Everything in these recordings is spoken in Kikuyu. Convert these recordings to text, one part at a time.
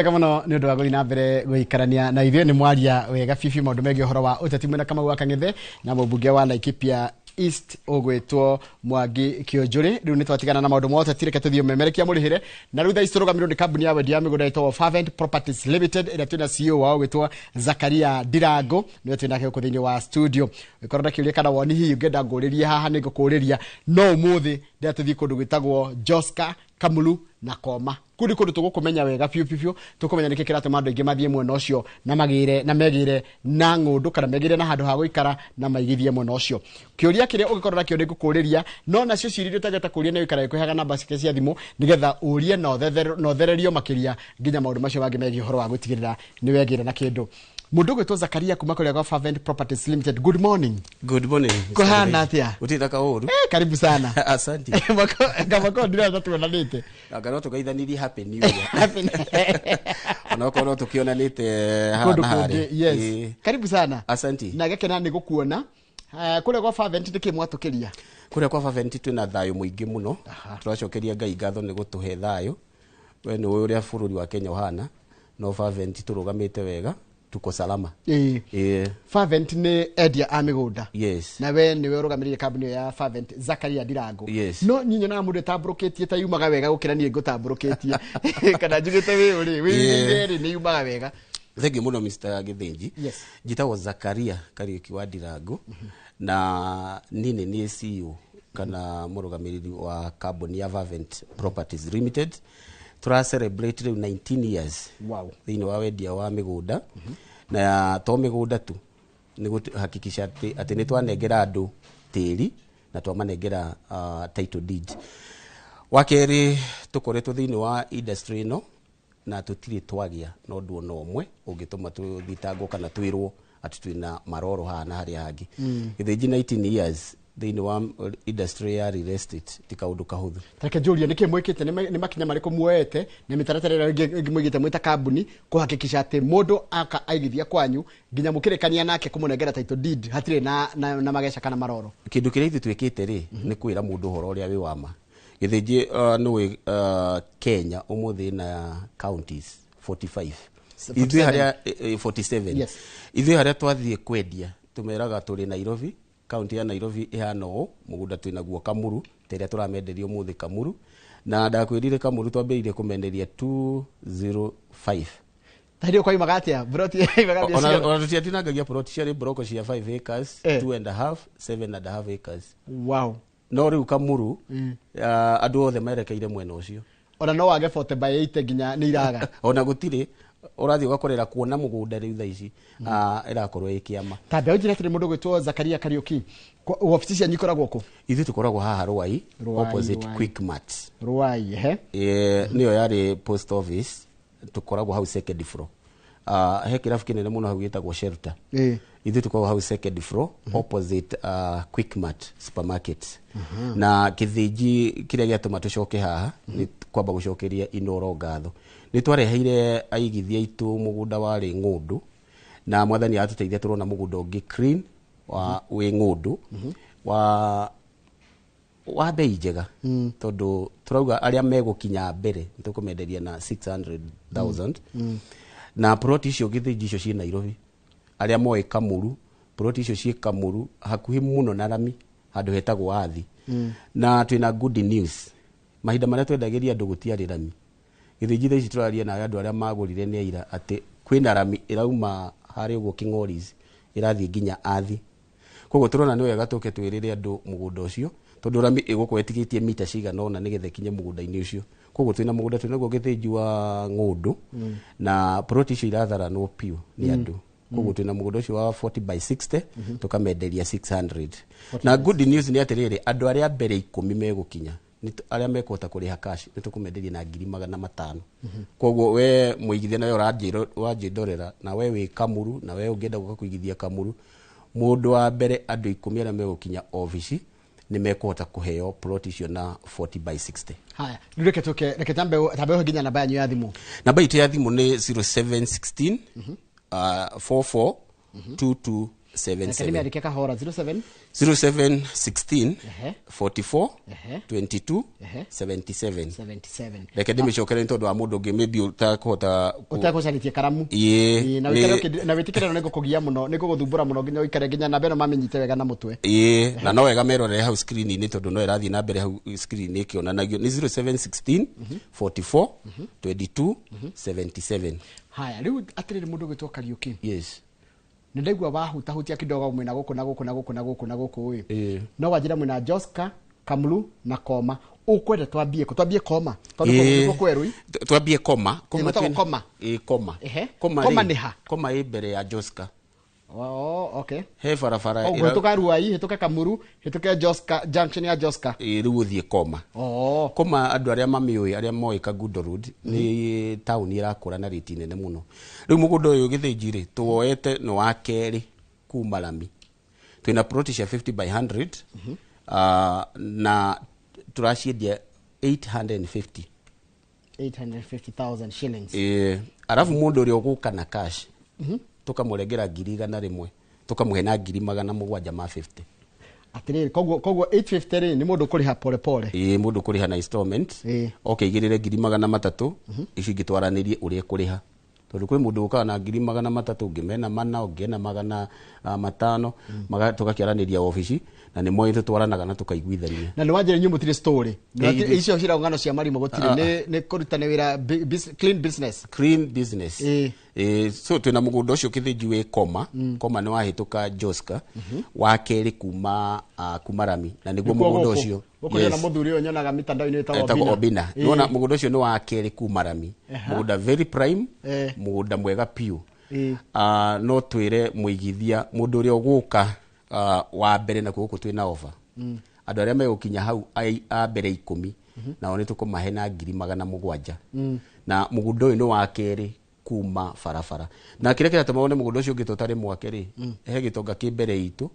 Wega muno nĩ ũndũ wa gũthiĩ na mbere gũikarania na ithuĩ. Nĩ mwaria wega bibi maũndũ megiĩ ũhoro wa ũteti mwena Kamau wa Kang'ethe na mũmbunge wa Laikipia East ũgwĩtwo Mwangi Kĩũnjũrĩ. Rĩu nĩ twatigana na maũndũ ma ũteti, reke tũthiĩ ũmemerekia mũrĩhĩre. Na rĩu thaa ici tũrũgamĩrĩirwo nĩ kambuni ya wendia wa mĩgũnda ĩtagwo Fervent Properties Limited, ĩrĩa twĩna CEO wao ũgwĩtwo Zakaria Ndirango, nĩwe twĩ nake gũkũ thĩinĩ wa studio. Ũngĩkorwo na kĩũria kana woni hihi ũngĩenda ngũrĩrie haha, nĩ ngũkũrĩria. No ũmũthĩ ndĩrenda tũthiĩ kũndũ gwĩtagwo Joska, Kamulu na Koma. Kũu nĩ kũndũ tũgũkũmenya wega biũ biũ biũ, tũkũmenya nĩkĩ kĩratũma andũ aingĩ mathiĩ mwena ũcio na magĩre na megĩre na ng'ũndũ kana megĩre na handũ ha gũikara na maigithie mwena ũcio. Kĩũria kĩrĩa ũngĩkorwo nakĩo nĩ ngũkũrĩria, no nacio ciũria iria ũtangĩhota kũria nĩ ũikaraga ĩkũheaga namba ciake cia thimũ nĩgetha ũrie na ũthererio makĩria nginya maũndũ macio mangĩ megiĩ ũhoro wa gũtigĩrĩra nĩ wegĩra na kĩndũ. Mũndũ ũgwĩtwo Zakaria kuma kũrĩa gwa Fervent Properties Limited, good morning. Good morning, Mr. Kũhana Githĩnji. atĩa? Gũtirĩ na kaũru. Karibu sana. Asante. Kamako ndira tuonanĩte. Anga no tũgeithanirie Happy New Year. Ona okorwo tũkĩonanĩte haha Kũndũ na kũngĩ. harĩa. Yes. Ĩĩ. Karibu sana. Asante. Na gakena nĩ gũkuona. Kũrĩa gwa Fervent nĩkĩ mwatũkĩria? Kũrĩa kwa Fervent twĩna thayũ mũingĩ mũno. Tũracokeria Ngai ngatho nĩ gũtũhe thayũ. We nĩ ũĩ ũrĩa bũrũri wa Kenya ũhana. No Fervent tũrũgamĩte wega, tuko salama. Ĩĩ. Fervent nĩ endia a mĩgũnda. Yes. Na we nĩwe ũrũgamĩrĩire kambuni ĩyo ya Fervent, Zakaria Ndirango. Yes. No niĩ nyonaga mũndũ ĩtambũrũkĩtie ta yumaga wega gũkĩra niĩ ngũtambũrũkĩtie kana njugĩte wĩ ũrĩ wĩ Yeah. rĩ nĩ yumaga wega. Thengiũ mũno, Mr. Gĩthĩnji. Yes. Njĩtagwo Zakaria Kariũki wa Ndirango na niĩ nĩ niĩ CEO kana mũrũgamĩrĩri wa kambuni ya Fervent Properties Limited. Tũra celebrate rĩu 19 years thĩinĩ wa wendia wa mĩgũnda, na to mĩgũnda tu, nĩ gũhakikisha atĩ nĩ twanengera andũ tĩri na twamanengera title deed. Wa kerĩ, tũkoretwo thĩinĩ wa industry ĩno na tũtirĩ twagĩa na ũndũ ona ũmwe ũngĩtũma tũthitangwo kana twĩrwo atĩ twĩna maroro haha na harĩa hangĩ. Gĩthĩnji, 19 years thĩinĩ wa industry ya real estate ti kaũndũ kahũthũ. Reke njũrie, nĩkĩ mwĩkĩte, nĩ makinya marĩkũ muoete na mĩtaratara ĩrĩa ĩngĩ mũigĩte mwĩ ta kambuni kũhakikisha atĩ mũndũ aka aigithia kwanyu nginya mũkĩrĩkania nake kũmũnengera title deed hatirĩ na mageca kana maroro? Kĩndũ kĩrĩa ithuĩ twĩkĩte rĩ, nĩ kwĩra mũndũ ũhoro ũrĩa wĩ wa ma. Gĩthĩnji, nĩũĩ Kenya ũmũthĩ na counties 45. Ithuĩ harĩa 47. Yes. Ithuĩ harĩa twathiĩ kwendia tũmeraga tũrĩ Nairobi, kaunti ya Nairobi ĩhana ũũ, mũgũnda twĩnaguo Kamuru, ta ĩrĩa tũramenderia ũmũthĩ Kamuru. Na ndakwĩrire Kamuru twambĩrĩirie kũmenderia 205. Ta hĩndĩ ĩyo kwaimaga atĩa broti yaimaga mbia Ona cigana? Ona tũtiatinangagia plot, ciarĩ broko cia 5 acres, 2 and a half, 7 and a half acres. No rĩu Kamuru andũ othe merekeire mwena ũcio. Ona no wage 40 by 80 nginya nĩ iraga. Ona gũtirĩ ũrathiĩ ũgakorera kuona mũgũnda rĩu thaa ici ĩrakorwo ĩ kĩama. Ta mbeũ njĩra atĩrĩ, mũndũ gwĩtwo Zakaria Kariũki, wabici cianyu ikoragwo kũ? Ithuĩ tũkoragwo haha Rwai, Rwai, opposite Rwai. Quickmart. Rwai, ehe. Nĩyo yarĩ post office, tũkoragwo hau second floor. He kĩrabu kĩnene mũno hau gĩtagwo Shelter. Ithuĩ tũkoragwo hau second floor, opposite Quickmart supermarket. Na kĩthĩnji kĩrĩa gĩatũma tũcoke haha nĩ kwamba gũcokeria Inoro ngatho. Nĩ twareheire aigithia aitũ mũgũnda warĩ ng'ũndũ, na mwathani aratũteithia tũrona mũgũnda ũngĩ clean wa wĩ ng'ũndũ wa bei njega, tondũ tũrauga arĩa megũkinya mbere nĩ tũkũmenderia na 600,000. Na plot icio, gĩthĩnji, icio ciĩ Nairobi. Arĩa moĩ Kamuru, plot icio ciĩ Kamuru hakuhĩ mũno na rami, handũ hetagwo Athi. Na twĩna good news, mahinda marĩa twendagĩria andũ gũtiarĩ rami. Gĩthĩnji, thaa ici tũraria nawe, andũ arĩa magũrire nĩ aira atĩ kwĩna rami ĩrauma harĩa ũguo King'oris ĩrathiĩ nginya Athi. Koguo tũrona nĩ wega tũke twĩrĩre andũ mũgũnda ũcio, tondũ rami ĩgũkorwo ĩtigĩtie mita cigana ũna nĩgetha ĩkinye mũgũnda-inĩ ũcio. Koguo twĩna mũgũnda twĩnaguo, gĩthĩnji, wa ng'ũndũ, na plot icio iratharanwo piũ nĩ andũ. Koguo twĩna mũgũnda ũcio wa 40 by 60, tũkamenderia 600. Na good news nĩ atĩrĩrĩ, andũ arĩa mbere 10 megũkinya arĩa mekũhota kũrĩha cash nĩ tũkũmenderia na 500,000. Koguo we mũigithia nawe ũranjĩndorera na we wĩ Kamuru na we ũngĩenda gũka kũigithia Kamuru, mũndũ wa mbere andũ 10 arĩa megũkinya obici nĩ mekũhota kũheo plot icio na 40 by 60. Haya, rĩu reke tũke, reke tambe ũhe nginya namba yanyu ya thimũ. Namba itũ ya thimũ nĩ 0716 44 22 Reke ndĩmĩandĩke kahora, 07 07 16 44 22 77. 77. Reke ndĩmĩcokere nĩ tondũ wa mũndũ ũngĩ maybe ũtakũhota ũtekũcarĩtie karamu. Ĩĩ, Ĩĩ, na wĩikare na wĩtĩkĩre no nĩngũkũgia mũno, nĩngũgũthumbũra mũno nginya ũikare nginya namba ĩno mamĩnyite wega na mũtwe. Ĩĩ, na no wega merorere hau screen-inĩ tondũ no ĩrathiĩ na mbere hau screen ĩkĩonanagio nĩ 0716 44 22 77. Haya, rĩu atĩrĩrĩ, mũndũ ũgwĩtwo Kariũki, Yes. nĩ ndaigua wahutahutia kidogo mwena gũkũ na gũkũ na gũkũ na gũkũ na gũkũ ĩ. Ĩĩ. No wanjĩra mwena Joska, Kamulu na Koma, ũkwenda twambie kũ? Twambie Koma tondũ Ĩĩ. kũu nĩkuo kwerũ. Twambie Koma. Ĩĩ, gwĩtagwo Koma. Ĩĩ, Koma. Ehe. Koma Koma rĩ, nĩ ha? Koma ĩ mbere ya Joska. Oh, okay. He barabara. Koguo hĩtũka Ruai, hĩtũke Kamuru, hĩtũke Joska, junction ya Joska. Ĩĩ, rĩu ũthiĩ Koma. Oh. Koma, andũ arĩa mamĩũĩ, arĩa moĩ Kangundo Road, nĩ taũni ĩrakũra na rĩti nene mũno. Rĩu mũgũnda ũyũ Gĩthĩnji rĩ, tũwoete nĩ wa kerĩ kuma rami. Twĩna ploti cia 50 by 100, na tũraciendia 850. 850,000 shillings. Ĩĩ, arabu mũndũ ũrĩa ũgũka na cash tũkamũrengera 100,000, tũkamũhe na 750,000. Atĩrĩrĩ, koguo 850 rĩ, nĩ mũndũ kũrĩha pole pole? Ĩĩ, mũndũ kũrĩha na installment. Oke igĩrĩre 300,000, icio ingĩ twaranĩrie ũrĩa kũrĩha, tondũ kwĩ mũndũ ũkaga na 300,000, ũngĩ mena 400, ũngĩ ena 500, tũgakĩaranĩria obici na nĩ moĩ tũtwaranaga na tũkaiguithania. Na nĩ wanjĩra inyuĩ mũtirĩ story. Ĩĩ, Icio ciragwo ng'ano cia marimũ, gũtirĩ, nĩ kũrutana wĩra, clean business. Clean business. Ĩĩ. Ĩĩ, so twĩna mũgũnda ũcio Kĩthĩnji wĩ Koma. Koma nĩ wahĩtũka Joska, wa kerĩ kuma rami, na nĩguo Nĩkuo mũgũnda gũkũ. ũcio. Gũkũ Yes. na mũthuri ũyũ nyonaga mitandao-inĩ wĩtagwo Etagwo Obina. Ĩĩ. Nĩwona mũgũnda ũcio nĩ wa kerĩ kuma rami, mũgũnda very prime, mũgũnda mwega piũ. No twĩre mũigithia, mũndũ ũrĩa ũgũka wa mbere na gũkũ twĩna offer, andũ arĩa megũkinya hau a mbere 10, nao nĩ tũkũmahe na 700,000. Na mũgũnda ũyũ nĩ wa kerĩ kuma barabara, na kĩrĩa kĩratũma wone mũgũnda ũcio ũngĩ tũtarĩ mwake rĩ, he gĩtonga kĩ mbere itũ,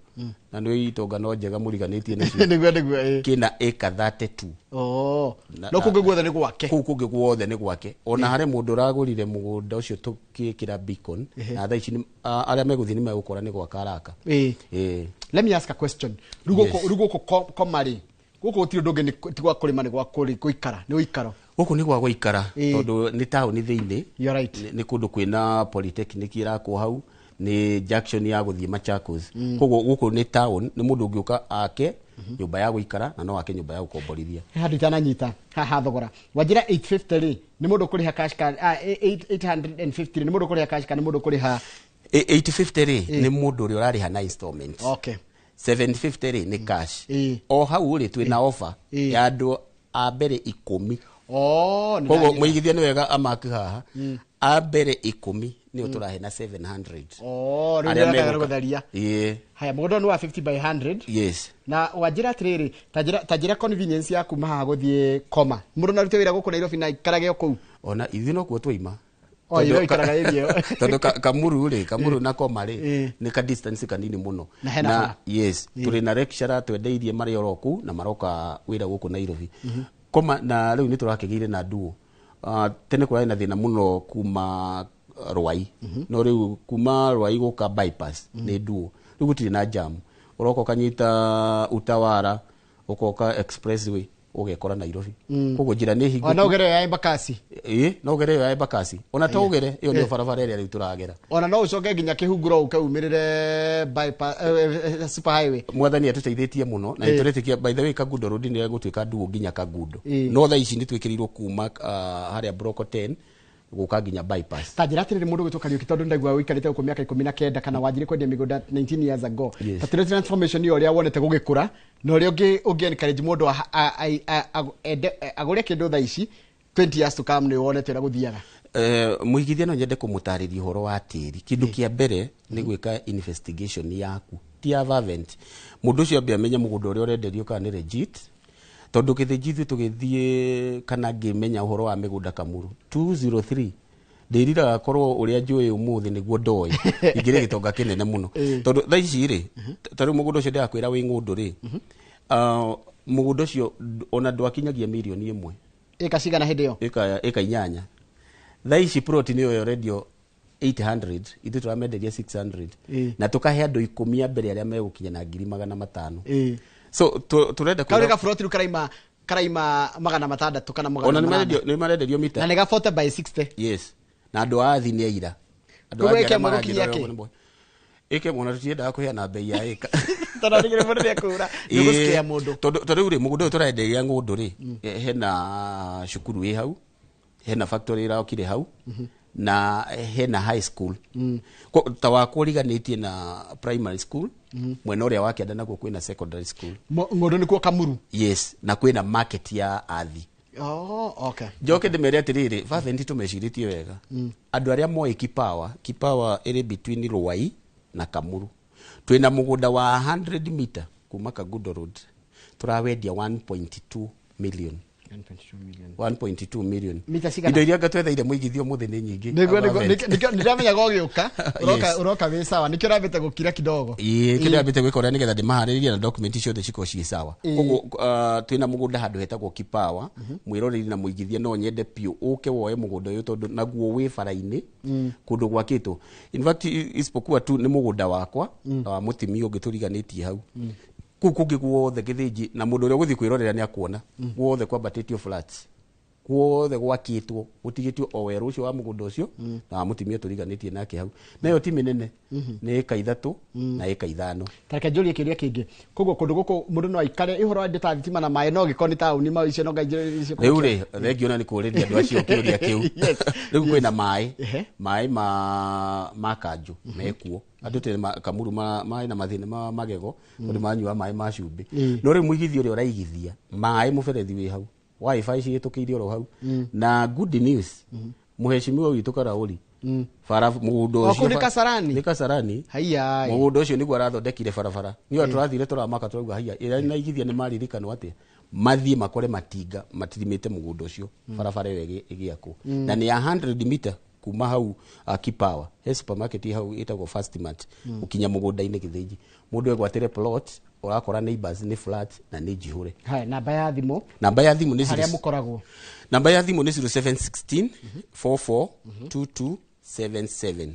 na nĩ itonga no njega mũriganĩtie nacio. Nĩguo, ĩĩ. Kĩna ĩka 32. Oh. No kũngĩ guothe nĩ gwake. Kũu kũngĩ guothe nĩ gwake. Ona harĩ mũndũ ũragũrire mũgũnda ũcio tũgĩkĩra beacon, na thaa ici arĩa megũthiĩ nĩ megũkora nĩ gwaka araka. Ĩĩ. Ĩĩ. Let me ask a question. Rĩu gũkũ, rĩu gũkũ Koma rĩ, gũkũ gũtirĩ ũndũ ũngĩ, ti gwa kũrĩma, nĩ gwa gũikara, nĩ ũikaro. Gũkũ nĩ gwa gũikara tondũ nĩ taũni thĩinĩ. You're right. Nĩ kũndũ kwĩna polytechnic ĩrakwo hau, nĩ junction ya gũthiĩ Machakos. Koguo gũkũ nĩ town, nĩ mũndũ ũngĩũka ake nyũmba ya gũikara na no ake nyũmba ya gũkomborithia. He handũ itananyita haha, thogora wanjĩra 850 rĩ, nĩ mũndũ kũrĩha cash card, 850 rĩ, nĩ mũndũ kũrĩha cash kana nĩ mũndũ kũrĩha? 850 rĩ, nĩ mũndũ ũrĩa ũrarĩha na installment. 750 rĩ, nĩ cash. O hau rĩ, twĩna offer ya andũ a mbere 10. Oh, nĩ Koguo ndanyita. mũigithia nĩ wega amaki haha, a mbere 10 nĩo tũrahe na 700. Oh, rĩu Arĩa nĩ megũka. gũtharia. Ĩĩ. Haya, mũgũnda nĩ wa 50 by 100. Yes. Na wanjĩra atĩrĩrĩ, ta njĩra convenience ya kuma haha gũthiĩ Koma, mũndũ no arute wĩra gũkũ Nairobi na aikarage o kũu? Ona ithuĩ nokuo twaima. Oh, ithuĩ ikaraga area ĩyo. Tondũ Kamuru rĩ, Kamuru na Koma rĩ, nĩ ka distance kanini mũno. Na hena bara. Yes, tũrĩ na lecturer twendeirie marĩ oro kũu na maroka wĩra gũkũ Nairobi. Koma na rĩu nĩ tũrakĩgĩire na nduo. Tene kũrarĩ na thĩna mũno kuma Rwai, no rĩu kuma Rwai gũka bypass nĩ nduo, rĩu gũtirĩ na jam. Ũroka ũkanyita Utawara, ũkoka expressway, ũgekora Nairobi. Koguo njĩra nĩ O no hingũku. ũgere ya Embakasi? Ĩĩ, no ũgere ĩyo ya Embakasi, ona to ũgere ĩyo, nĩyo barabara ĩrĩa rĩu tũragera. Ona no ũcoke nginya Kĩhunguro ũke umĩrĩre bypass, super highway. Mwathani atũteithĩtie mũno na nĩtũretĩkia, by the way, Kangundo Road nĩ gũtuĩka nduo nginya Kangundo. No thaa ici nĩ twĩkĩrĩirwo kuma harĩa Block 10 gũka nginya bypass. Ta njĩra atĩrĩrĩ, mũndũ gwĩtwo Kariũki, tondũ ndaigua ũikarĩte gũkũ mĩaka 19 kana wanjirie kwendia mĩgũnda 19 years ago, ta tũrĩ transformation ĩyo, ũrĩa wonete gũgĩkũra na ũrĩa ũngĩ encourage mũndũ agũre kĩndũ thaa ici, 20 years to come nĩ wonete ũrĩa gũthiaga. Mũigithia no nyende kũmũtarĩria ũhoro wa tĩri. Kĩndũ kĩa mbere nĩ gwĩka investigation yaku, ti ya Fervent. Mũndũ ũcio ambe amenye mũgũnda ũrĩa ũrenderio kana nĩ legit, tondũ Gĩthĩnji ithuĩ tũgĩthiĩ kana ngĩmenya ũhoro wa mĩgũnda Kamuru 203, ndĩriraga korwo ũrĩa njũĩ ũmũthĩ nĩguo ndoĩ ingĩrĩ gĩtonga kĩnene mũno. Tondũ thaa ici rĩ, ta rĩu mũgũnda ũcio ndĩrakwĩra wĩ Ng'ũndũ rĩ, mũgũnda ũcio ona ndwakinyagia 1 mirioni. Ĩka cigana hĩndĩ ĩyo? Ĩka 8. Thaa ici plot nĩyo ĩrendio. 800, ithuĩ tũramenderia 600, Ĩĩ. na tũkahe andũ 10 a mbere arĩa megũkinya na 500,000. Ĩĩ. So tũrenda kau nĩ kwĩra gaburoti rĩu karaima 600 kana ona 800. nĩ marenderio mita. Na nĩ ga 40 by 60. Yes, na andũ a athi nĩ aira. Andũ Koguo a athi ĩka arĩa ĩmwe gũkinyia maranjĩra kĩ? ũrĩa ũguo nĩ ĩka ĩmwe, ona tũtiendaga kũheana mbei ya ĩka. Tondũ nĩ mũndũ nĩekũra nĩ gũcikia mũndũ. Tondũ rĩu rĩ, mũgũnda ũyũ tũrenderia ng'ũndũ rĩ, hena cukuru ĩ hau, hena factory ĩrokire hau, na hena high school. Ta wakwa ũriganĩtie na primary school, mwena ũrĩa wa kĩanda nakuo kwĩna secondary school. Ng'ũndũ nĩkuo Kamuru. Yes, na kwĩna market ya athi. Oh, okay. Njoke ndĩmere atĩrĩrĩ, Fervent tũmecirĩtie wega. Andũ arĩa moĩ Kipawa, Kipawa ĩrĩ between Ruai na Kamuru. Twĩna mũgũnda wa 100 meter kuma Kagundo Road, tũrawendia 1.2 million. 1.2 million. 1.2 million. Mita cigana? Indo iria ngatwetheire mũigithio mũthĩ nĩ nyingĩ. Nĩguo nĩguo Fervent. nĩndamenyaga ũgĩũka ũroka. Yes. Ũroka wĩ sawa, nĩkĩo ũrambĩte gũkira kidogo. Ĩĩ, kĩrĩa ndambĩte gwĩka ũrĩa nĩgetha ndĩmaharĩrĩrie na document ciothe cikorwo ciĩ sawa. Koguo twĩna mũgũnda handũ hetagwo Kipawa. Mwĩroreri na mũigithia, no nyende biũ ũke woe mũgũnda ũyũ, tondũ naguo wĩ bara-inĩ, kũndũ gwakĩtwo. In fact, isipokuwa tu nĩ mũgũnda wakwa na wa mũtimia ũngĩ tũriganĩtie hau. Kũu kũngĩ guothe Gĩthĩnji, na mũndũ ũrĩa ũgũthiĩ kwĩrorera nĩ akuona guothe kwambatĩtio flats, guothe gwakĩtwo, gũtigĩtio o werũ ũcio wa mũgũnda ũcio na wa mũtimia tũriganĩtie nake hau. Nayo ti mĩnene, nĩ ĩka 3 na ĩka 5. Tareke njũrie kĩũria kĩngĩ. Koguo kũndũ gũkũ mũndũ no aikare ũhoro wa indo ta thitima na maĩ, no gĩkorwo nĩ taũni ma icio no ngai icio? Rĩu rĩ, thengio na nĩ kũrĩria andũ acio kĩũria kĩu. Yes. Rĩu kwĩna maĩ, maĩ ma kanjũ mekuo. Andũ tene Kamuru marĩ na mathĩna ma magego tondũ manyua maĩ ma cumbĩ. No rĩu mũigithia ũrĩa ũraigithia maĩ, mũberethi wĩ hau, wifi cihĩtũkĩire oro hau. Na good news, mũheshimiwa witũ Karaũri, bara mũgũnda O ũcio kũu nĩ Kasarani? Nĩ Kasarani. Haiya. Mũgũnda ũcio nĩguo arathondekire barabara. Nĩyo tũrathire tũramaka, tũrauga haiya, ĩrĩa naigithia nĩ maririkanwo atĩa mathiĩ makore matinga matirimĩte mũgũnda ũcio, barabara ĩyo ĩgĩakwo, na nĩ ya 100 meter kuma hau Kipawa, he supermarket hau ĩtagwo Fastmart, gũkinya mũgũnda-inĩ Gĩthĩnji. Mũndũ egwatĩre plot, ũrakora neighbors nĩ flat na nĩ njihũre. Haya, namba ya thimũ? Namba ya thimũ nĩ Harĩa mũkoragwo? Namba ya thimũ nĩ 0716 44 22 77.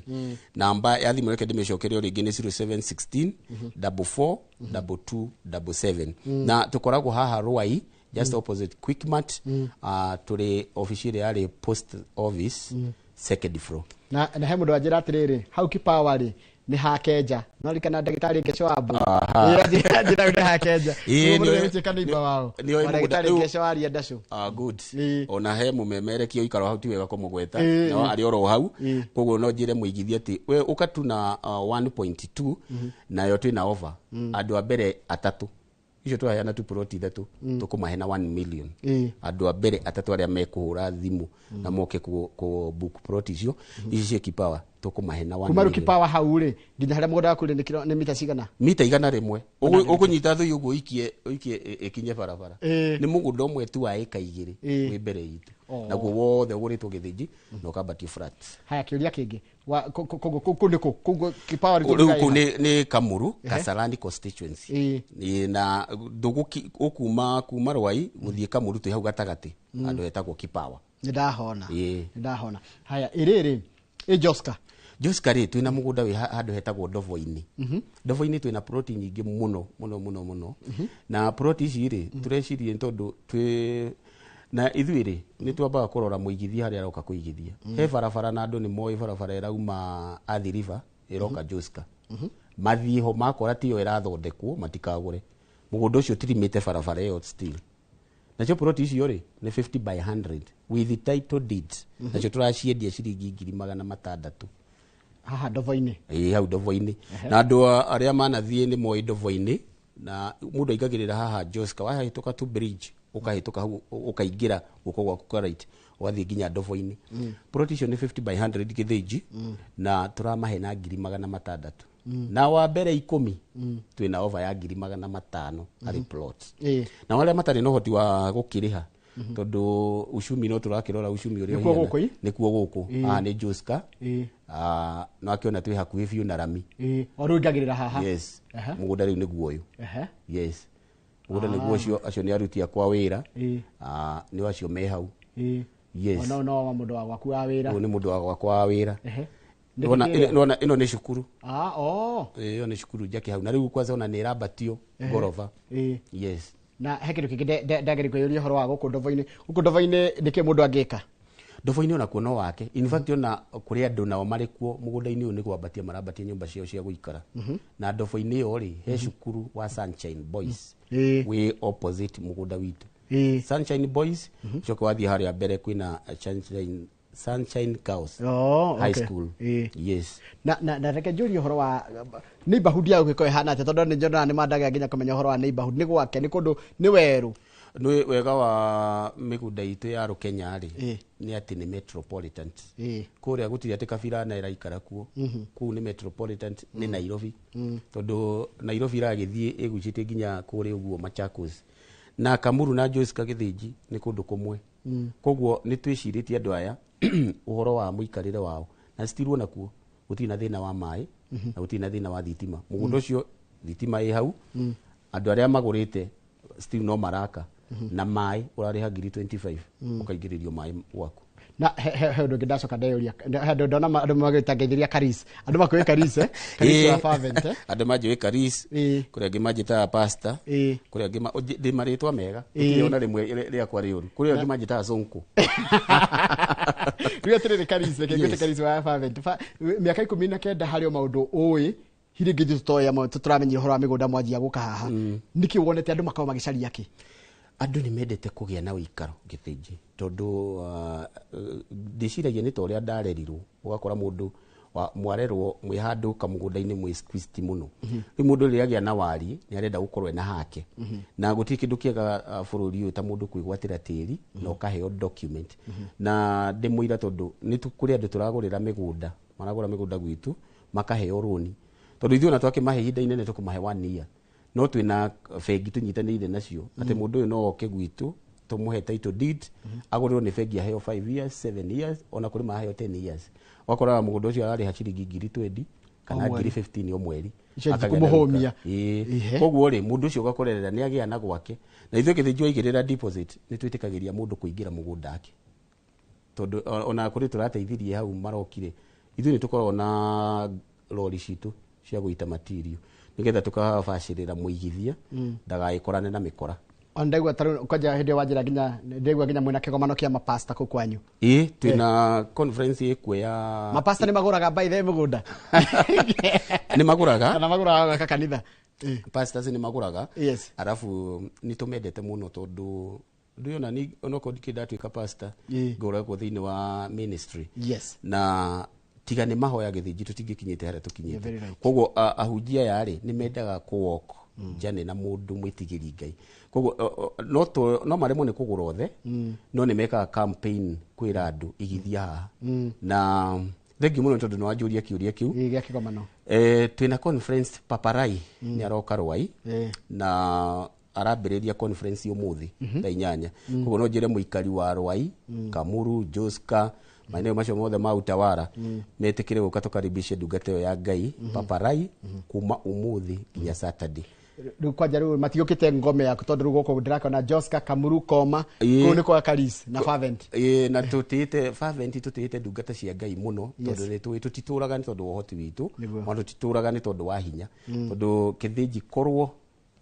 Namba ya thimũ, reke ndĩmĩcokerie o rĩngĩ, nĩ 0716 44 22 77. Na tũkoragwo haha Ruai, just opposite Quickmart. Tũrĩ obici ĩrĩa yarĩ post office, second floor. Na he mũndũ wanjĩra atĩrĩrĩ, hau Kipawa rĩ, nĩ hakenja no rikana ndagĩtarĩ Ngeco wa Mbu njĩra hau nĩ hakenja. Ĩĩ, mũndũ nĩoĩ- nĩgũtuĩka nĩ imba wao nĩoĩ wa mũgũnda- ndagĩtarĩ rĩu- Ngeco wa Riandacũ. Ah, good. Ĩĩ. Ona he mũmemerekia ũikaro hau, ti wega kũmũgweta, Ĩĩ. no arĩ oro hau. Ĩĩ. Koguo no njĩre mũigithia atĩ we ũka tu na 1.2, nayo twĩna offer. Andũ a mbere atatũ icio tũraheana tu plot ithatũ, tũkũmahe na 1 million. Ĩĩ. Andũ a mbere atatũ arĩa mekũhũra thimũ na moke kũ book plot icio ici cia Kipawa, tũkũmahe na 1 Kuma rĩu million. Kipawa hau rĩ, nginya harĩa mũgũnda waku rĩ, nĩ mita cigana? Mita 100. Ũkũnyita thũi ũguo ũikie ũikie ĩkinye barabara. Ĩĩ. Nĩ mũgũnda ũmwe tu wa ĩka 2 Ĩĩ. wĩ mbere itũ. Naguo wothe ũgũrĩtwo Gĩthĩnji na ũkambatio flat. Haya, kĩũria kĩngĩ. Koguo kũu nĩ kũ? Koguo Kipawa rĩ, Rĩu tũrĩ kũu nĩ Kamuru, Kasarani constituency. Ĩĩ. Ĩĩ, na ndũgũki ũkuma kuma Rwai gũthiĩ Kamuru, twĩ hau gatagatĩ, handũ hetagwo Kipawa. Nĩ ndahona. Ĩĩ. Nĩ ndahona. Haya, ĩrĩrĩ ĩ Joska? Joska rĩ, twĩna mũgũnda wĩ handũ hetagwo Ndovo-inĩ. Ndovo-inĩ twĩna ploti nyingĩ mũno mũno mũno mũno, na ploti ici rĩ, tũrecirie nĩ tondũ twĩ na ithuĩ rĩ, nĩ twambaga kũrora mũigithia harĩa aroka kũigithia. He barabara, na andũ nĩ moĩ barabara ĩrauma Athi River ĩroka Joska. Mathiĩ ho makora tiyo ĩrathondekwo, matikagũre mũgũnda ũcio, tirimĩte barabara ĩyo still. Nacio ploti icio rĩ, nĩ 50 by 100 with the title deeds. Nacio tũraciendia ciringi 600,000. Haha Ndovo-inĩ? Ĩĩ, hau Ndovo-inĩ. Na andũ arĩa manathiĩ nĩ moĩ Ndovo-inĩ, na mũndũ aingagĩrĩra haha Joska, wahĩtũka tu bridge, ũkahĩtũka hau, ũkaingĩra guoko gwaku kwa right, ũgathiĩ nginya Ndovo-inĩ. Plot icio nĩ 50 by 100 Gĩthĩnji, na tũramahe na 600,000, na wa mbere 10 twĩna offer ya 500,000 harĩ plot. Na arĩa matarĩ na ũhoti wa gũkĩrĩha, tondũ uchumi no tũrakĩrora uchumi ũrĩa Nĩkuo ũhiana. gũkũ, ĩ? Nĩkuo gũkũ. Haha nĩ Joska. No akĩona twĩ hakuhĩ biũ na rami. Ĩĩ, o rĩu ingagĩrĩra haha? Yes. Mũgũnda rĩu nĩguo ũyũ. Yes, mũgũnda nĩguo ũcio. Acio nĩ aruti akwa wĩra. Nĩ acio me hau. Yes. Ona no wa mũndũ wa gwaku wa wĩra? Ũyũ nĩ mũndũ wa gwakwa wa wĩra. Nĩwona Nĩ kĩrĩa? nĩwona ĩno nĩ cukuru. Ah, oh. Ĩyo nĩ cukuru njake hau, na rĩu kwanza ona nĩ ĩrambatio ngoroba. Ĩĩ. Yes. Na he kĩndũ kĩngĩ ndageria kwĩyũria ũhoro wa gũkũ ndovo-inĩ. Gũkũ ndovo-inĩ nĩkĩ mũndũ angĩka? Ndovo-inĩ onakuo no wake. In fact, ona kũrĩ andũ nao marĩ kuo mũgũnda-inĩ ũyũ nĩ kwambatia marambatia nyũmba ciao cia gũikara. Na ndovo-inĩ ĩyo rĩ, he cukuru wa Sunshine Boys wĩ opposite mũgũnda witũ. Sunshine Boys, ũcoke wathiĩ harĩa mbere kwĩna Sunshine Girls High School. Yes. Na reke njũrie ũhoro wa neighborhood ya gũgĩkorwo ĩhana atĩa, tondũ nĩ nyonaga nĩ mandaga nginya kũmenya ũhoro wa neighborhood. Nĩ gwake, nĩ kũndũ nĩ werũ? Nĩ wega wa mĩgũnda itũ ya Rũkenya rĩ, nĩ atĩ nĩ metropolitan. Kũrĩa gũtirĩ atĩ kabira na ĩraikara kuo. Kũu nĩ metropolitan, nĩ Nairobi, tondũ Nairobi ĩragĩthiĩ ĩgucĩtie nginya kũrĩa ũguo Machakos na Kamuru na Joyce Gĩthĩnji nĩ kũndũ kũmwe. Koguo nĩ twĩcirĩtie andũ aya ũhoro wa mũikarĩre wao, na citirwo nakuo gũtirĩ na thĩna wa maĩ na gũtirĩ na thĩna wa thitima. Mũgũnda ũcio thitima ĩ hau, andũ arĩa magũrĩte still no maraka, na maĩ ũrarĩha ngiri 25 ũkaingĩrĩrio maĩ gwaku. Na he ũndũ ũngĩ ndacoka ndeyũria. He andũ ndona andũ magĩta ngeithĩria Karis, andũ makwĩ Karis, eh? Karis wa Fervent, eh? Andũ manjũĩ Karis. Kũrĩ angĩ manjĩtaga pastor. Kũrĩ angĩ ndĩ marĩtwa mega. Gũtirĩ ona rĩmwe rĩakwa rĩũru. Kũrĩ angĩ manjĩtaga Sonko. Rĩu atĩrĩrĩ Karis, reke ngwĩte Yes. Karis wa Fervent. Mĩaka 19 harĩ o maũndũ ũĩ hirĩ ngĩ ithuĩ tũtoĩ amwe tũramenyire ũhoro wa mĩgũnda mwanjia gũka haha. Nĩkĩ wonete andũ makoragwo magĩcaria kĩ? Andũ nĩ mendete kũgĩa na ũikaro Gĩthĩnji, tondũ ndĩciragia nĩ ta ũrĩa ndarerirwo. Ũgakora mũndũ mwarerwo mwĩ handũ kamũgũnda-inĩ mwĩ squeezed mũno. Rĩu mũndũ rĩrĩa agĩa na wariĩ nĩ arenda gũkorwo ena hake, na gũtirĩ kĩndũ kĩega bũrũri ũyũ ta mũndũ kwĩgwatĩra tĩri na ũkaheo document. Na ndĩmũira, tondũ nĩ kũrĩ andũ tũragũrĩra mĩgũnda, maragũra mĩgũnda gwitũ makaheo rũni, tondũ ithuĩ ona twakĩmahe ihinda inene tũkũmahe one year, no twĩna bengi tũnyitanĩire nacio atĩ mũndũ ũyũ no oke gwitũ tũmũhe title deed, agũrĩrwo nĩ bengi, aheo 5 years, 7 years, ona kũrĩ maheo 10 years. Wakoraga mũgũnda ũcio ararĩha ciringi ngiri 20 kana O mweri. ngiri 15 o mweri. Icio Akagĩa na kũmũhũmia. wĩka. Ĩĩ. Koguo rĩ, mũndũ ũcio ũgakorerera nĩ agĩa na gwake, na ithuĩ Gĩthĩnji waigĩrĩra deposit nĩ twĩtĩkagĩria mũndũ kũingĩra mũgũnda ake, tondũ ona kũrĩ tũrateithirie hau marokire, ithuĩ nĩ tũkoragwo na rori citũ cia gũita material nĩgetha tũkabacĩrĩra mũigithia ndagagĩkorane na mĩkora. Ona ndaigua tarĩu kwanja hĩndĩ ĩyo wanjĩra nginya ndaigua nginya mwĩna kĩgomano kĩa mapasta kũu kwanyu. Ĩĩ, twĩna conference ĩkuo ya Mapasta nĩ magũraga by the way mũgũnda? Nĩ magũraga. Kana magũraga gwaka kanitha? Pastors nĩ magũraga. Arabu nĩ tũmendete mũno, tondũ ndĩona ni onokorwo ndikĩ ndatuĩka pastor, ngoragwo thĩinĩ wa ministry. Na tiga nĩ mahoya Gĩthĩnji tũtingĩkinyĩte harĩa tũkinyĩte. You're very right. Koguo ahunjia aya rĩ, nĩ mendaga kũ walk journey na mũndũ mwĩtigĩri Ngai. Koguo no maremwo nĩ kũgũra othe, no nĩ mekaga campaign kwĩra andũ igithia haha. Na thengiũ mũno tondũ nĩ wanjũria kĩũria kĩu. Ĩĩ, gĩa kĩgomano. Twĩna conference, Paparai nĩ aroka Rwai na arambĩrĩria conference ũmũthĩ thaa 8. Koguo no njĩre mũikari wa Rwai, Kamuru, Joska, maeneo macio mothe ma Utawara metĩkĩre gũka tũkaribishe ndungata ĩyo ya Ngai Paparai kuma ũmũthĩ nginya Saturday. Rĩu kwanja rĩu matiũkĩte ngome yaku, tondũ rĩu gũkũ ndĩrakona Joska, Kamuru, Koma. Kũu nĩ kwa Karis na Fervent. Ĩĩ, na tũtĩĩte Fervent, tũtĩĩte ndungata cia Ngai mũno, tondũ nĩ tũĩ tũtitũraga nĩ tondũ wa ũhoti witũ, ona tũtitũraga nĩ tondũ wa hinya, tondũ Kĩthĩnji korwo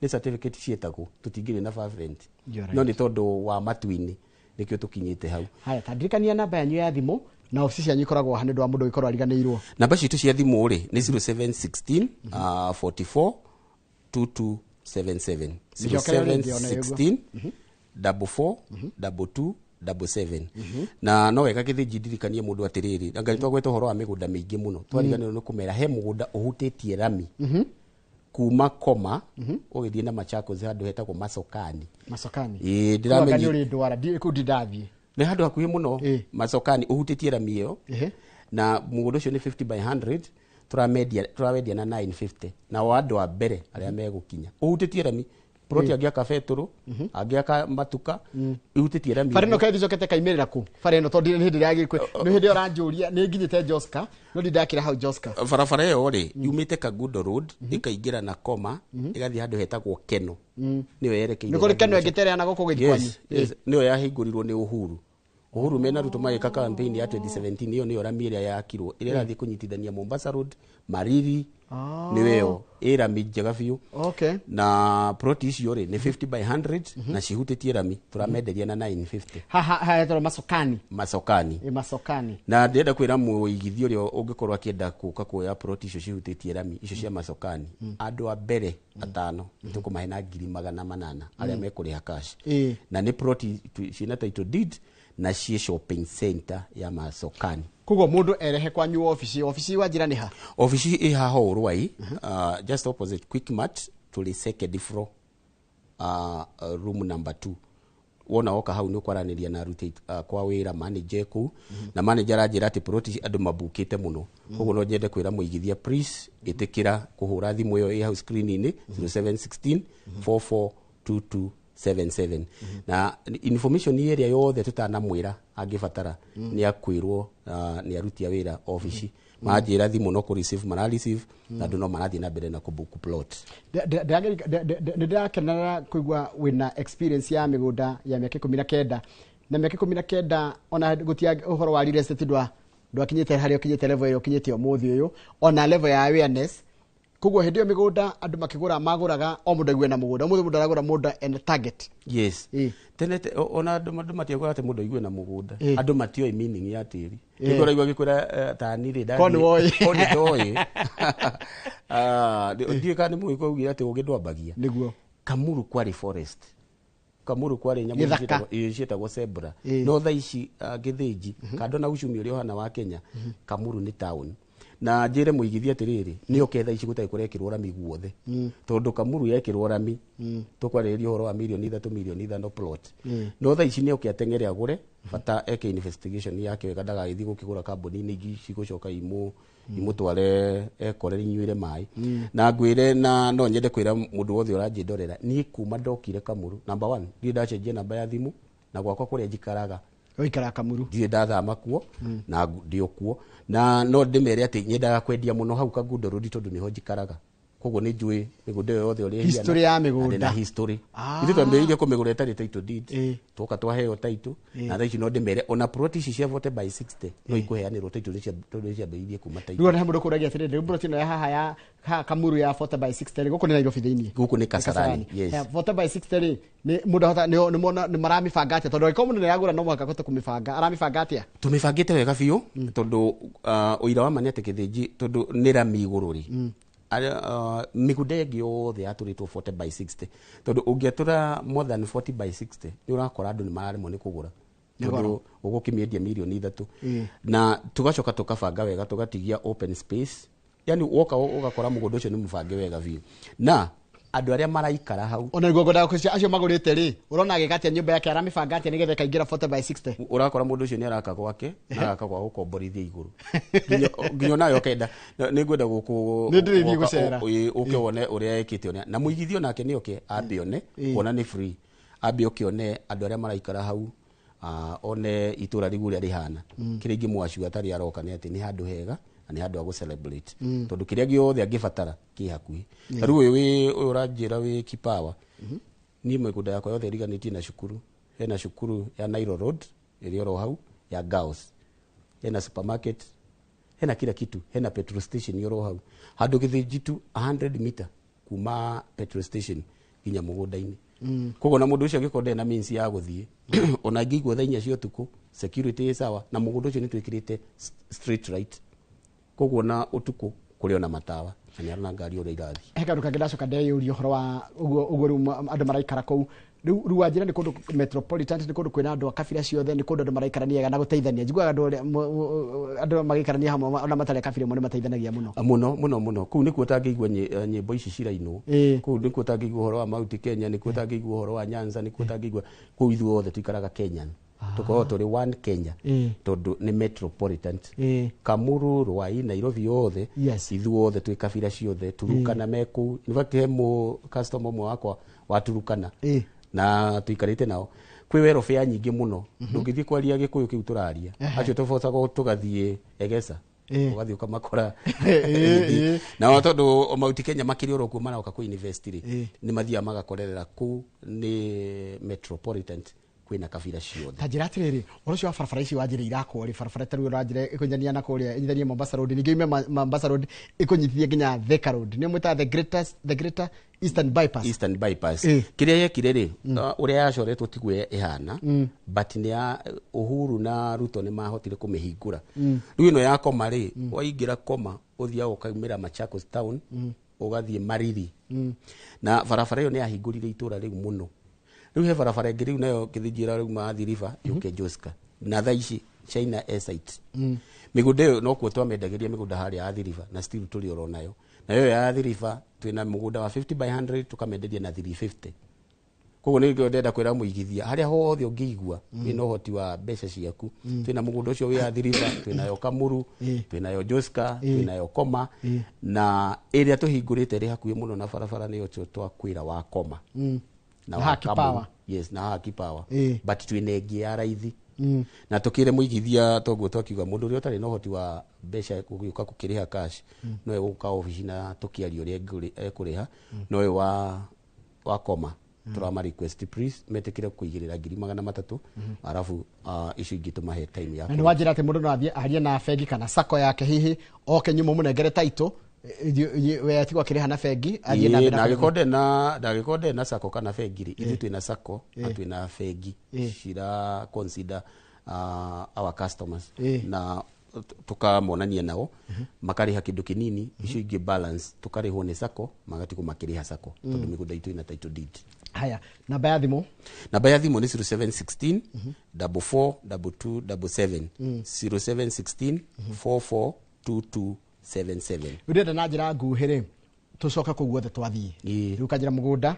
nĩ certificate ciĩtagwo tũtingĩrĩ na Fervent. You're right. No nĩ tondũ wa matu-inĩ nĩkĩo tũkinyĩte hau. Haya, ta ndirikania namba yanyu ya thimũ na obici cianyu ikoragwo ha, nĩ ũndũ wa mũndũ gũkorwo ariganĩirwo. Namba citũ cia thimũ rĩ, nĩ 0716 44 2277. Mĩcokere rĩngĩ ona ĩguo. 0716 44 22 77. Na no wega Gĩthĩnji ndirikanie mũndũ atĩrĩrĩ, anga nĩ twagweta ũhoro wa mĩgũnda mĩingĩ mũno, twariganĩrwo nĩ kũmera he mũgũnda ũhutĩtie rami kuma Koma ũgĩthiĩ na Machakos, handũ hetagwo Masokani. Masokani. Ĩĩ. Kũu anga nĩ Ndĩramenyi ũrĩ ndwara kũu ndindathiĩ. Nĩ handũ hakuhĩ mũno. Masokani ũhutĩtie rami ĩyo. Na mũgũnda ũcio nĩ 50 by 100, tũramendia, tũrawendia na 950, na o andũ a mbere arĩa megũkinya ũhutĩtie rami ploti, angĩaka betũrũ, angĩaka matuka, ihutĩtie rami. Bara ĩno kaĩ icokete kaimĩrĩra kũ bara ĩno? Tondũ nĩ hĩndĩ ĩrĩa nĩ hĩndĩ ĩyo ũranjũria nĩ nginyĩte Joska, no ndindakĩra hau Joska. Barabara ĩyo rĩ, yumĩte Kangundo Road ĩkaingĩra na Koma, ĩgathiĩ handũ hetagwo Keno, nĩyo yerekeire Nĩ kũrĩ Keno ĩngĩterera na gũkũ gũthiĩ kwanyu? Yes, nĩyo yahingũrirwo nĩ Uhuru. Uhuru mena Ruto magĩka campaign ya 2017. Ĩyo nĩyo rami ĩrĩa yakirwo ĩrĩa ĩrathiĩ kũnyitithania Mombasa Road, Mariri. Nĩyo ĩyo ĩ rami njega biũ. Na plot icio rĩ, nĩ 50 by 100 na cihutĩtie rami, tũramenderia na 950. Haha haetwo Masokani? Masokani. Ĩ, Masokani. Na ndĩrenda kwĩra mũigithia ũrĩa ũngĩkorwo akĩenda gũka kuoya plot icio cihutĩtie rami icio cia Masokani, andũ a mbere atano nĩtũkũmahe na 800,000 arĩa mekũrĩha cash. Na nĩ plot ciĩna title deed na ciĩ shopping center ya Masokani. Koguo mũndũ erehe kwanyu obici, obici wa njĩra nĩ ha? Obici ĩ haha Ũrwai, just opposite Quickmart, tũrĩ second floor, room number 2. Wona woka hau nĩ ũkwaranĩria na aruti kwa wĩra, manager kũu, na manager aranjĩra atĩ plot ici andũ mabukĩte mũno. Koguo no nyende kwĩra mũigithia, please ĩtĩkĩra kũhũra thimũ ĩyo ĩ hau screen-inĩ, 0716 442277, na information ĩrĩa yothe tũtanamwĩra angĩbatara nĩ akwĩrwo nĩ aruti a wĩra obici. Manjĩra thimũ no kũ receive mara receive, na andũ no marathiĩ na mbere na kũbook plot. Nĩ ndĩrakenera kũigua wĩna experience ya mĩgũnda ya mĩaka 19, na mĩaka 19 ona gũtia ũhoro wa real estate ndwakinyĩte harĩa ũkinyĩte, level ĩrĩa ũkinyĩte ũmũthĩ ũyũ, ona level ya awareness. Koguo hĩndĩ ĩyo mĩgũnda andũ makĩgũra magũraga o mũndũ aigue na mũgũnda. Ũmũthĩ mũndũ aragũra mũgũnda ena target. Yes. Tene ona andũ matiaugaga atĩ mũndũ aigue na mũgũnda. Andũ matioĩ meaning ya tĩri. Nĩguo ũraigua gĩkwĩra tani rĩ. Ko nĩ woĩ. Ko nĩ ndoĩ. Ah, ndiũĩ kana nĩ mũgĩkũyũ augire atĩ ũgĩ ndwambagia. Nĩguo. Kamuru kwarĩ forest, Kamuru kwarĩ nyamũ Gĩthaka. ciĩtagwo zebra. No thaa ici, Gĩthĩnji, kando na uchumi ũrĩa ũhana wa Kenya, Kamuru nĩ town. Na njĩre mũigithia atĩrĩrĩ, nĩ oke thaa ici gũtarĩ kũrekĩrwo rami guothe, tondũ Kamuru yekĩrwo rami tũkwarĩrĩria ũhoro wa 3 mirioni, 5 milioni plot. No thaa ici nĩ oke ateng'ere agũre, bata eke investigation yake wega, ndagagĩthiĩ gũkĩgũra kambuni-inĩ ingĩ cigũcoka imũtware ekore inyuĩre maĩ. Na ngwĩre, na no nyende kwĩra mũndũ wothe ũranjĩndorera, niĩ kuma ndokire Kamuru, number one, ndirĩ ndacenjia namba ya thimũ, na gwakwa kũrĩa njikaraga. Ũikaraga Kamuru? Ndirĩ ndathama kuo na ndĩ o kuo, na no ndĩmere atĩ nyendaga kwendia mũno hau Kangundo Road tondũ nĩho njikaraga, koguo nĩ njũĩ mĩgũnda ĩyo yothe ũrĩa ĩhiana. History ya mĩgũnda. Na ndĩ na history. Ithuĩ twambĩrĩirie kũmĩgũra ĩtarĩ title deed. Twoka twaheo title, na thaa ici no ndĩmere ona plot ici cia 40 by 60 no ikũheanĩrwo title tondũ nĩ ciambĩrĩirie kuma title. Rĩu ona he mũndũ kũragia atĩrĩrĩ, rĩu plot ĩno ya haha ya haha Kamuru ya 40 by 60 rĩ, gũkũ nĩ Nairobi thĩinĩ? Gũkũ nĩ Kasarani, yes. 40 by 60 rĩ, nĩ mũndũ ahota nĩ mona nĩ maramĩbanga atĩa? Tondũ angĩkorwo mũndũ nĩ aragũra no mũhaka ahote kũmĩbanga, aramĩbanga atĩa? Tũmĩbangĩte wega biũ, tondũ ũira wa ma nĩ atĩ Gĩthĩnji, tondũ nĩ rami igũrũ rĩ, mĩgũnda ĩngĩ yothe yatũrĩtwo 40 by 60, tondũ ũngĩatũra more than 40 by 60 nĩ ũrakora andũ nĩ mararemwo nĩ kũgũra. Nĩ goro. Tondũ ũgũkĩmĩendia 3 mirioni. Na tũgacoka tũkabanga wega, tũgatigia open space, yani woka ũgakora mũgũnda ũcio nĩ mũbange wega biũ na andũ arĩa maraikara hau. Ona nĩguo ngwendaga kũcia, acio magũrĩte rĩ, ũrona agĩka atĩa nyũmba yake? Aramĩbanga atĩa nĩgetha ĩkaingĩra 40 by 60? Ũrakora mũndũ ũcio nĩ araka gwake na araka gwa gũkomborithia igũrũ, nginya onawe ũkenda nĩ ngwenda gũkũ. Nĩ ndĩrĩthiĩ gũcera. Ũke wone ũrĩa ekĩte ona na mũigithio nake nĩ oke ambe one, kuona nĩ free, ambe oke one andũ arĩa maraikara hau, one itũra rĩu ũrĩa rĩhana. Kĩrĩa ingĩmwaciwa atarĩ aroka nĩ atĩ nĩ handũ hega na nĩ handũ ha gũ celebrate, tondũ kĩrĩa gĩothe angĩbatara kĩ hakuhĩ. Ta rĩu ũyũ ũyũ ũranjĩra wĩ kipawa, niĩ mĩgũnda yakwa yothe ĩriganĩtie na cukuru. Hena cukuru ya Nairo Road ĩrĩa oro hau ya girls, hena supermarket, hena kila kitu, hena petrol station oro hau handũ Gĩthĩnji tu 100 meter kuma petrol station nginya mũgũnda-inĩ. Koguo na mũndũ ũcio angĩkorwo ndarĩ na means ya gũthiĩ, ona angĩigua thaa 4 cia ũtukũ, security ĩ sawa, na mũgũnda ũcio nĩ twĩkĩrĩte street light, koguo na ũtukũ kũrĩ ona matawa na nĩ arona ngari ũrĩa irathiĩ. He kaũndũ kangĩ ndacoka ndeyũria ũhoro wa ũguo ũguo rĩu andũ maraikara kũu rĩu wanjĩra nĩ kũndũ metropolitan, nĩ kũndũ kwĩna andũ a kabira ciothe, nĩ kũndũ andũ maraikarania wega na gũteithania. Njiguaga andũ arĩa andũ magĩikarania hamwe ona matarĩ a kabira ĩmwe nĩ mateithanagia mũno. Mũno mũno mũno. Kũu nĩkuo ũtangĩigua nyĩmbo ici cirainwo. Kũu nĩkuo ũtangĩigua ũhoro wa Mount Kenya, nĩkuo ũtangĩigua ũhoro wa Nyanza, nĩkuo ũtangĩigua. Kũu ithuothe tũikaraga Kenyan, tũkoragwo tũrĩ one Kenya, tondũ nĩ metropolitan. Kamuru, Ruai, Nairobi yothe, ithuothe twĩ kabira ciothe. Turukana me kũu. In fact, he mũ customer ũmwe wakwa wa Turukana na tũikarĩte nao. Kwĩ welfare nyingĩ mũno, ndũngĩthiĩ kwaria gĩkũyũ kĩu tũraria. Acio tũbocaga tũgathiĩ Egesa, ũgathiĩ ũkamakora. Nao tondũ Mount Kenya makĩrĩ oro kuo maroka kũ invest rĩ, nĩ mathiaga magakorerera kũu. Nĩ metropolitan. Kwĩna kabira ciothe. Ta njĩra atĩrĩrĩ, ũhoro ũcio wa barabara ici wanjĩra irakwo rĩ, barabara ta rĩu ũranjĩra ĩkũnyitithania na kũrĩa, ĩnyitithanie Mombasa Road, ningĩ yume Mombasa Road ĩkũnyitithie nginya Thika Road, nĩyo mwĩtaga the greater Eastern Bypass. Eastern Bypass. Eh. Kĩrĩa yekire rĩ, ũrĩa yacoretwo tiguo ĩhana, but nĩ ya Uhuru na Ruto nĩ mahotire kũmĩhingũra. Rĩu ĩno ya Koma rĩ, waingĩra Koma ũthiaga ũkaumĩra Machakos town, ũgathiĩ Mariri, na barabara ĩyo nĩ yahingũrire itũra rĩu mũno. Rĩu he barabara ĩngĩ rĩu nayo Gĩthĩnji ĩrauma Athi River yũke Joska, na thaa ici China Airsight mĩgũnda ĩyo nokuo twamendagĩria mĩgũnda harĩa Athi River, na still tũrĩ oro nayo. Nayo ĩyo ya Athi River twĩna mũgũnda wa 50 by 100, tũkamenderia na 350. Koguo nĩ ndĩrenda kwĩra mũigithia harĩa hothe ũngĩigua wĩna ũhoti wa mbeca ciaku, twĩna mũgũnda ũcio wĩ Athi River, twĩnayo Kamuru, twĩnayo Joska, twĩnayo Koma, na ĩrĩa tũhingũrĩte ĩrĩ hakuhĩ mũno na barabara nĩyo ũcio twakwĩra wa Koma na Na wa Haki Kamuru. Power. Yes, na Haki Power. But twĩna ĩngĩ ya raithi, na tukire mũigithia toguo twakiuga mũndũ ũrĩa ũtarĩ na ũhoti wa mbeca gũgĩũka gũkĩrĩha cash, no egũka obici na tũkĩaria ũrĩa ekũrĩha. No ũyũ wa Koma tũrama request please metĩkĩre kũigĩrĩra 300,000, arabu icio ingĩ tũmahe time ya Na nĩ wanjĩra atĩ mũndũ no athiĩ arie na bengi kana sako yake, hihi oke nyuma mũnengere taito, we atigwo akĩrĩha na bengi, athiĩ na Ĩĩ, mbere na na angĩkorwo ndĩ na ndangĩkorwo ndĩ na sako kana bengi rĩ, ithuĩ twĩna sako na twĩna bengi cira consider our customers, na tukamonania nao makarĩha kĩndũ kĩnini, icio ingĩ balance tukarĩhwo nĩ sako, magatigwo makĩrĩha sako, tondũ mĩgũnda itũ ĩna title deed. Haya, namba ya thimũ. Namba ya thimũ nĩ 0716 44 22 77, 0716 44 22 77. Ndĩrenda na njĩra nguhĩ rĩ, tũcoke kũu guothe twathiĩ. Ĩĩ. Rĩu kanjĩra mũgũnda,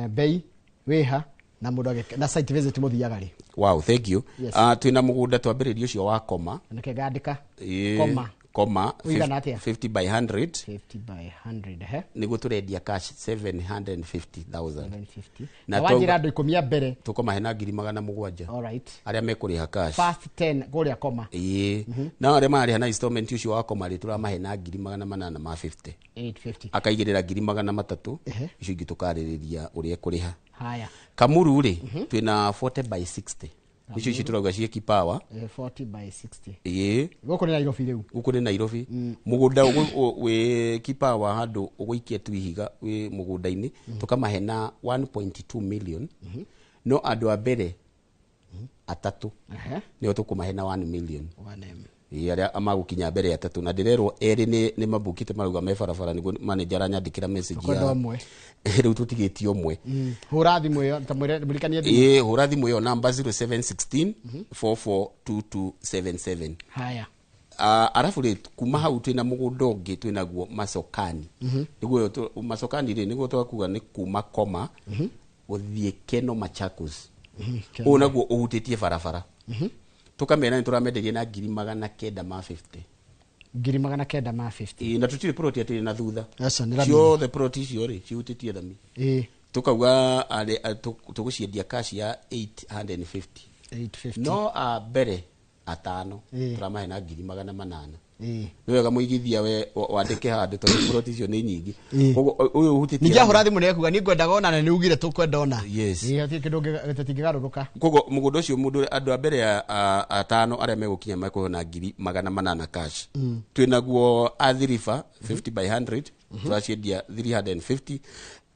bei wĩha na mũndũ na site visit mũthiaga rĩ? Wow, thank you. Yes. Twĩna mũgũnda twambĩrĩria ũcio wa Koma. Nĩke ngandĩka. Ĩĩ, Koma. Koma. Ũigana atĩa? 50 by 100. 50 by 100, he. Nĩguo tũrendia cash 750,000. 750. Na Na wanjĩra andũ 10 a mbere. Tũkũmahe na 700,000. All right. Arĩa mekũrĩha cash. First 10 kũrĩa Koma. Ĩĩ, na arĩa mararĩha na installment ũcio wa Koma rĩ, tũramahe na 850,000. 850. Akaigĩrĩra 300,000, icio ingĩ tũkarĩrĩria ũrĩa ekũrĩha. Haya. Kamuru rĩ, twĩna 40 by 60, nicio ici tũrauga ciĩ Kipawa. 40 by 60. Ĩĩ. Gũkũ nĩ Nairobi rĩu. Gũkũ nĩ Nairobi, mũgũnda wĩ Kipawa, handũ ũgũikia tu ihiga wĩ mũgũnda-inĩ, tũkamahe na 1.2 million, no andũ a mbere atatũ nĩo tũkũmahe na 1 million. 1M. Ĩĩ, arĩa magũkinya mbere atatũ, na ndĩrerwo erĩ nĩ mabukĩte, marauga me barabara, nĩguo manager aranyandĩkĩra message. Tũkwenda ũmwe. Rĩu tũtigĩtie ũmwe. Hũra thimũ ĩyo, ta mwĩre mũrikanie thimũ. Ĩĩ, hũra thimũ ĩyo namba 0716 442277. Haya. Arabu rĩ, kuma hau twĩna mũgũnda ũngĩ twĩnaguo Masokani. Nĩguo ũyũ Masokani rĩ, nĩguo twakuga nĩ kuma Koma gũthiĩ Keno Machakos. Ũyũ naguo ũhutĩtie barabara, tũkamera nĩ tũramenderia na 950,000. 950,000. Ĩĩ, na tũtirĩ ploti atĩ na thutha. Aca, nĩ rami. Ciothe ploti icio rĩ, cihutĩtie rami. Tukauga tũgũciendia cash ya 850. 850. No a mbere atano tũramahe na 800,000. Nĩ wega mũigithia we wandĩke handũ, tondũ ploti icio nĩ nyingĩ. Koguo ũyũ ũhutĩtie Ningĩ ahũra thimũ nĩ ekuga niĩ ngwendaga ona na nĩ ugire tũkwenda ona. Yes. Ĩĩ, hatirĩ kĩndũ tũtingĩgarũrũka. Koguo mũgũnda ũcio, mũndũ andũ a mbere atano arĩa megũkinya mekũheo na 800,000 cash. Twĩnaguo Athi River 50 by 100, tũraciendia 350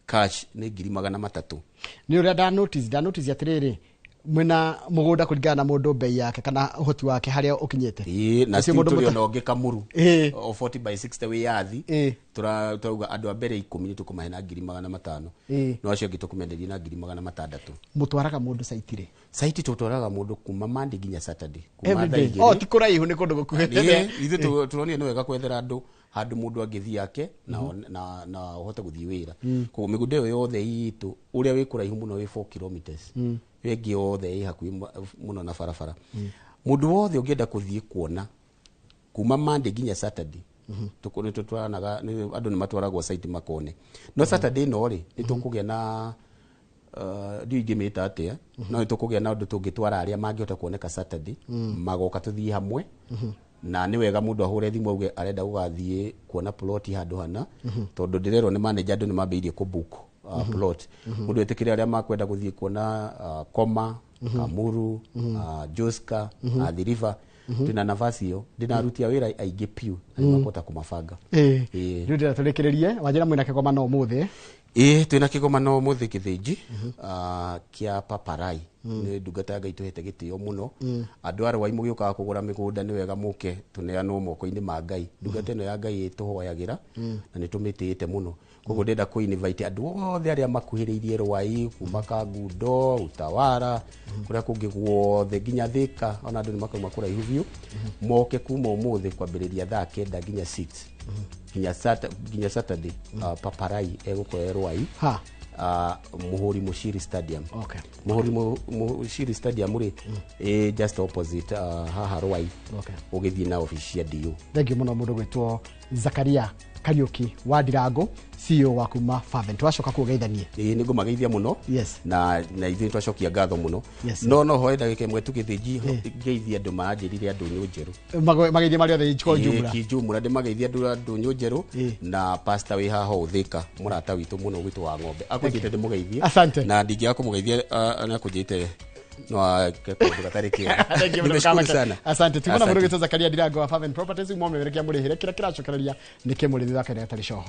cash, nĩ 300,000. Nĩ ũrĩa nda notice atĩrĩrĩ, mwĩna mũgũnda kũringana na mũndũ bei yake kana ũhoti wake harĩa ũkinyĩte. Ĩĩ, na Ũcio still mũndũ tũrĩ ona ũngĩ Kamuru, o 40 by 60 wĩ Athi. Tũrauga andũ a mbere 10 nĩ tũkũmahe na 500,000. No acio angĩ tũkũmenderia na 600,000. Mũtwaraga mũndũ site rĩ? Site tũtwaraga mũndũ kuma Monday nginya Saturday, kuma Every thaa day. 2. Oh, ti kũraihu, nĩ kũndũ gũkuhĩ. Ĩĩ, ithuĩ tũronire nĩ wega kwethera andũ handũ mũndũ angĩthiĩ ake na ũhote gũthiĩ wĩra. Koguo mĩgũnda ĩyo yothe itũ, ũrĩa wĩ kũraihu mũno wĩ 4 kilometers, ĩyo ĩngĩ yothe ĩ hakuhĩ mũno na barabara. Mũndũ wothe ũngĩenda kũthiĩ kuona kuma Monday nginya Saturday, nĩ tũtwaranaga, andũ nĩ matwaragwo site makone. No Saturday ĩno rĩ, nĩ tũkũgĩa na ndiũ ingĩmĩta atĩa, no nĩ tũkũgĩa na ũndũ tũngĩtwara arĩa mangĩhota kuoneka Saturday, magoka tũthiĩ hamwe. Na nĩ wega mũndũ ahũre thimũ auge arenda gũgathiĩ kuona ploti handũ hana, tondũ ndĩrerwo nĩ manager andũ nĩ mambĩrĩirie kũbook plot. Mũndũ etĩkĩre arĩa makwenda gũthiĩ kuona Koma, Kamuru, Joska, Athi River, ndĩna nafasi ĩyo, ndĩna aruti a wĩra aingĩ piũ na nĩmakũhota kũmabanga. Ĩĩ. Rĩu ndĩrenda tũrĩkĩrĩrie, wanjĩra mwĩna kĩgomano ũmũthĩ. Ĩĩ, twĩna kĩgomano ũmũthĩ Gĩthĩnji, kĩa Paparai. Nĩ ndungata ya Ngai tũhete gĩtĩo mũno. Andũ a Rwai mũgĩũkaga kũgũra mĩgũnda nĩ wega mũke tũneanwo moko-inĩ ma Ngai. Ndungata ĩno ya Ngai ĩtũhoyagĩra na nĩ tũmĩtĩĩte mũno. Koguo ndĩrenda kũ invite andũ othe arĩa makuhĩrĩirie Rwai, kuma Kangundo, Utawara, kũrĩa kũngĩ guothe nginya Thika, ona andũ nĩ makauma kũraihu biũ, moke kuma ũmũthĩ kwambĩrĩria thaa 9 nginya 6 nginya Saturday. Paparai egũkorwo Rwai. Ha. Muhuri Mushiri Stadium. Okay. Muhuri Mushiri Stadium rĩ, ĩ just opposite haha Rwai. Okay. Ũgĩthiĩ na obici cia DU. Thank you mũno mũndũ gwĩtwo Zakaria Kariuki wa Ndirango, CEO wa kuma Fervent. Wacoka kugeithanie. Ĩĩ, nĩ ngũmageithia mũno. Yes. Na ithuĩ twacokia ngatho mũno. Yes. No hoe ndagĩka ĩmwe tu Gĩthĩnji ngeithie andũ maranjĩrire andũ ndũnyũ njerũ. Mageithie marĩ othe kwa Ĩĩ, jumla. kijumla ndĩmageithie andũ a ndũnyũ njerũ Ĩĩ. na pastor wĩ haha Ũthĩka, mũrata witũ mũno gwitũ wa ng'ombe, akũnjĩte ndĩmũgeithie. Asante. Na ndingĩaga kũmũgeithia, na kũnjĩte no ake kaũndũ gatarĩ kega. Thank you mũno. Nimeshukuru sana. Asante. Tumona Asante. mũndũ gwĩtwo Zakaria Ndirango wa Fervent Properties, mwamemerekia mũrĩhĩre kĩrĩa kĩracokereria nĩ kĩmũrĩthi wa kahinda gatarĩ coho.